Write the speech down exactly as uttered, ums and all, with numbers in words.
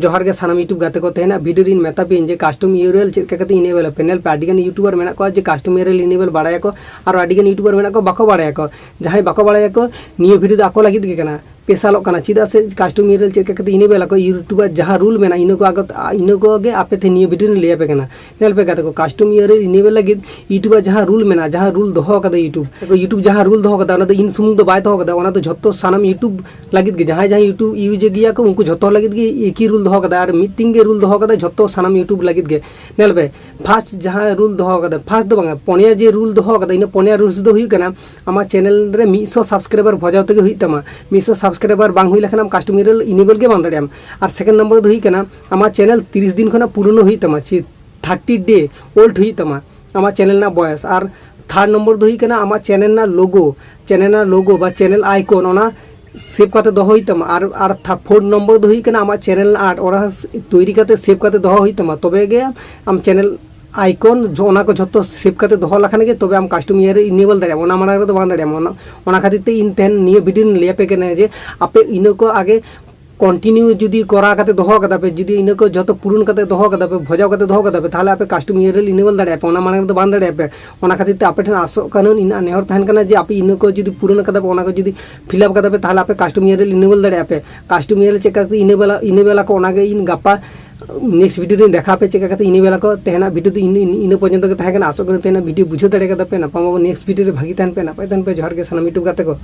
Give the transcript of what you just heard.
ᱡᱚᱦᱟᱨ ᱜᱮ ᱥᱟᱱᱟᱢ YouTube ᱜᱟᱛᱮ ᱠᱚ, ᱛᱮᱦᱮᱧᱟᱜ video ᱨᱤᱧ ᱢᱮᱛᱟ ᱯᱮᱭᱟᱹᱧ ᱡᱮ custom URL ᱪᱮᱫ ᱞᱮᱠᱟ ᱠᱟᱛᱮ enable ᱟᱯᱮ᱾ ᱧᱮᱞ ᱯᱮ, ᱟᱹᱰᱤ ᱜᱟᱱ YouTuber ᱢᱮᱱᱟᱜ ᱠᱚᱣᱟ ᱡᱮ custom URL enable ᱵᱟᱲᱟᱭᱟᱠᱚ, ᱟᱨ ᱟᱹᱰᱤ ᱜᱟᱱ YouTuber ᱢᱮᱱᱟᱜ ᱠᱚᱣᱟ ᱵᱟᱠᱚ ᱵᱟᱲᱟᱭᱟᱠᱚ᱾ ᱡᱟᱦᱟᱸᱭ ᱵᱟᱠᱚ ᱵᱟᱲᱟᱭᱟᱠᱚ, ᱱᱤᱭᱟᱹ video ᱫᱚ ᱟᱠᱚ ᱞᱟᱹᱜᱤᱫ ᱜᱮ ᱠᱟᱱᱟ, special ᱚᱜ ᱠᱟᱱᱟ᱾ ᱪᱮᱫᱟᱜ ᱥᱮ custom URL ᱪᱮᱫ ᱞᱮᱠᱟ ᱠᱟᱛᱮ enable ᱟᱠᱚ, YouTube ᱟᱜ ᱡᱟᱦᱟᱸ rule ᱢᱮᱱᱟᱜᱼᱟ, ᱤᱱᱟᱹ ᱠᱚ ᱟᱜᱚ-, ᱤᱱᱟᱹ ᱠᱚᱜᱮ ᱟᱯᱮ ᱛᱮ ᱱᱤᱭᱟᱹ video ᱨᱤᱧ ᱞᱟᱹᱭ ᱟᱯᱮ ᱠᱟᱱᱟ᱾ ᱧᱮᱞ ᱯᱮ ᱜᱟᱛᱮ ᱠᱚ, custom URL enable ᱞᱟᱹᱜᱤᱫ YouTube ᱟᱜ ᱡᱟᱦᱟᱸ rule ᱢᱮᱱᱟᱜᱼᱟ, ᱡᱟᱦᱟᱸ rule ᱫᱚᱦᱚ ᱠᱟᱫᱟ YouTube, YouTube ᱡᱟᱦᱟᱸ rule ᱫᱚᱦᱚ ᱠᱟᱫᱟ, ᱚᱱᱟ ᱫᱚ ᱤᱧ ᱥᱩᱢᱩᱝ ᱫᱚ ᱵᱟᱭ ᱫᱚᱦᱚ ᱠᱟᱫᱟ, ᱚᱱᱟ ᱫᱚ ᱡᱷᱚᱛᱚ ᱥᱟᱱᱟᱢ YouTube ᱞᱟᱹᱜᱤᱫ ᱜᱮ, ᱡᱟᱦᱟᱸᱭ ᱡᱟᱦᱟᱸᱭ YouTube use ᱮ ᱜᱮᱭᱟ ᱠᱚ, ᱩᱱᱠᱩ ᱡᱷᱚᱛᱚ ᱞᱟᱹᱜᱤᱫ ᱜᱮ ᱮᱠᱤ rule ᱫᱚᱦᱚ ᱠᱟᱫᱟ, ᱟᱨ ᱢᱤᱫᱴᱤᱝ ᱜᱮ rule ᱫᱚᱦᱚ ᱠᱟᱫᱟ ᱡᱷᱚᱛᱚ ᱥᱟᱱᱟᱢ YouTube ᱞᱟᱹᱜᱤᱫ ᱜᱮ᱾ ᱧᱮᱞ ᱯᱮ, first ᱡᱟᱦᱟᱸ rule ᱫᱚᱦᱚ ᱠᱟᱫᱟ, first ᱫᱚ ᱵᱟᱝᱟ, ᱯᱚᱱᱭᱟ ᱡᱮ rule ᱫᱚᱦᱚ ᱠᱟᱫᱟ, ᱤᱱᱟᱹ ᱯᱚᱱᱭᱟ rules ᱫᱚ ᱦᱩᱭᱩᱜ ᱠᱟᱱᱟ, ᱟᱢᱟᱜ channel ᱨᱮ ᱢᱤᱫ ᱥᱚ subscriber ᱵᱷᱚᱡᱟᱣ ᱛᱮᱜᱮ ᱦᱩᱭᱩᱜ ᱛᱟᱢᱟ᱾ ᱢᱤᱫ ᱥᱚ subscriber ᱵᱟᱝ ᱦᱩᱭ ᱞᱮᱠᱷᱟᱱ ᱟᱢ custom URL enable ᱜᱮ ᱵᱟᱝ ᱫᱟᱲᱮᱭᱟᱜ ᱟᱢ᱾ ᱟᱨ second ᱱᱚᱢᱵᱚᱨ ᱫᱚ ᱦᱩᱭᱩᱜ ᱠᱟᱱᱟ, ᱟᱢᱟᱜ channel ᱛᱤᱨᱤᱥ ᱫᱤᱱ ᱠᱷᱚᱱᱟᱜ ᱯᱩᱨᱟᱹᱱᱚ ᱦᱩᱭᱩᱜ ᱛᱟᱢᱟ, ᱪᱮ thirty day old ᱦᱩᱭᱩᱜ ᱛᱟᱢᱟ ᱟᱢᱟᱜ channel ᱨᱮᱱᱟᱜ ᱵᱚᱭᱮᱥ᱾ ᱟᱨ third ᱱᱚᱢᱵᱚᱨ ᱫᱚ ᱦᱩᱭᱩᱜ ᱠᱟᱱᱟ, ᱟᱢᱟᱜ channel ᱨᱮᱱᱟᱜ logo, channel ᱨᱮᱱᱟᱜ logo ᱵᱟ channel icon, ᱚᱱᱟ save ᱠᱟᱛᱮ ᱫᱚᱦᱚ ᱦᱩᱭᱩᱜ ᱛᱟᱢᱟ᱾ ᱟᱨ, ᱟᱨ ᱛᱷᱟ-, fourth ᱱᱚᱢᱵᱚᱨ ᱫᱚ ᱦᱩᱭᱩᱜ ᱠᱟᱱᱟ, ᱟᱢᱟᱜ channel ᱨᱮᱱᱟᱜ art, ᱚᱱᱟ ᱛᱳᱭᱨᱤ ᱠᱟᱛᱮ save ᱠᱟᱛᱮ ᱫᱚᱦᱚ ᱦᱩᱭᱩᱜ ᱛᱟᱢᱟ, ᱛᱚᱵᱮ ᱜᱮ ᱟᱢ channel icon ᱡᱚ-, ᱚᱱᱟ ᱠᱚ ᱡᱷᱚᱛᱚ save ᱠᱟᱛᱮ ᱫᱚᱦᱚ ᱞᱮᱠᱷᱟᱱ ᱜᱮ ᱛᱚᱵᱮ ᱟᱢ custom URL enable ᱫᱟᱲᱮᱭᱟᱜᱼᱟ᱾ ᱚᱱᱟ ᱢᱟᱲᱟᱝ ᱨᱮᱫᱚ ᱵᱟᱝ ᱫᱟᱲᱮᱭᱟᱜᱼᱟ᱾ ᱚᱱᱟ, ᱚᱱᱟ ᱠᱷᱟᱹᱛᱤᱨ ᱛᱮ ᱤᱧ ᱛᱮᱦᱮᱧ ᱱᱤᱭᱟᱹ video ᱨᱤᱧ ᱞᱟᱹᱭ ᱟᱯᱮ ᱠᱟᱱᱟ ᱡᱮ ᱟᱯᱮ ᱤᱱᱟᱹ ᱠᱚ ᱟᱜᱮ continue ᱡᱩᱫᱤ ᱠᱚᱨᱟᱣ ᱠᱟᱛᱮ ᱫᱚᱦᱚ ᱠᱟᱫᱟ ᱯᱮ, ᱡᱩᱫᱤ ᱤᱱᱟᱹ ᱠᱚ ᱡᱷᱚᱛᱚ ᱯᱩᱨᱩᱱ ᱠᱟᱛᱮ ᱫᱚᱦᱚ ᱠᱟᱫᱟ ᱯᱮ, ᱵᱷᱚᱡᱟᱣ ᱠᱟᱛᱮ ᱫᱚᱦᱚ ᱠᱟᱫᱟ ᱯᱮ, ᱛᱟᱦᱚᱞᱮ ᱟᱯᱮ custom URL enable ᱫᱟᱲᱮᱭᱟᱜᱼᱟ ᱯᱮ᱾ ᱚᱱᱟ ᱢᱟᱲᱟᱝ ᱨᱮᱫᱚ ᱵᱟᱝ ᱫᱟᱲᱮᱭᱟᱜᱼᱟ ᱯᱮ᱾ ᱚᱱᱟ ᱠᱷᱟᱹᱛᱤᱨ ᱛᱮ ᱟᱯᱮ ᱴᱷᱮᱱ ᱟᱥᱚᱜ ᱠᱟᱱᱟ, ᱤᱧᱟᱹᱜ ᱱᱮᱦᱚᱨ ᱛᱟᱦᱮᱱ ᱠᱟᱱᱟ ᱡᱮ ᱟᱯᱮ ᱤᱱᱟᱹ ᱠᱚ ᱡᱩᱫᱤ ᱯᱩᱨᱩᱱ ᱠᱟᱫᱟ ᱯᱮ, ᱚᱱᱟ ᱠᱚ ᱡᱩᱫᱤ fill up ᱠᱟᱫᱟ ᱯᱮ, ᱛᱟᱦᱚᱞᱮ ᱟᱯᱮ custom URL enable ᱫᱟᱲᱮᱭᱟᱜᱼᱟ ᱯᱮ᱾ Custom URL ᱪᱮᱫ ᱞᱮᱠᱟ ᱠᱟᱛᱮ enable, enable ᱟᱠᱚ, ᱚᱱᱟ ᱜᱮ ᱤᱧ ᱜᱟᱯᱟ next video ᱨᱤᱧ ᱫᱮᱠᱷᱟᱣ ᱯᱮ ᱪᱮᱫ ᱞᱮᱠᱟ ᱠᱟᱛᱮ enable ᱟᱠᱚ᱾ ᱛᱮᱦᱮᱧᱟᱜ video ᱫᱚ ᱤᱱᱟᱹ, ᱤᱱᱟᱹ, ᱤᱱᱟᱹ ᱯᱚᱨᱡᱚᱱᱛᱚ ᱜᱮ ᱛᱟᱦᱮᱸ ᱠᱟᱱᱟ᱾ ᱟᱥᱚᱜ ᱠᱟᱱᱟ ᱛᱮᱦᱮᱧᱟᱜ video ᱵᱩᱡᱷᱟᱹᱣ ᱫᱟᱲᱮ ᱠᱟᱫᱟ ᱯᱮ᱾ ᱧᱟᱯᱟᱢ ᱟᱵᱚ next video ᱨᱮ᱾ ᱵᱷᱟᱹᱜᱤ ᱛᱟᱦᱮᱱ ᱯᱮ, ᱱᱟᱯᱟᱭ ᱛᱟᱦᱮᱱ ᱯᱮ᱾ ᱡᱚᱦᱟᱨ ᱜᱮ ᱥᱟᱱᱟᱢ YouTube ᱜᱟᱛᱮ ᱠᱚ᱾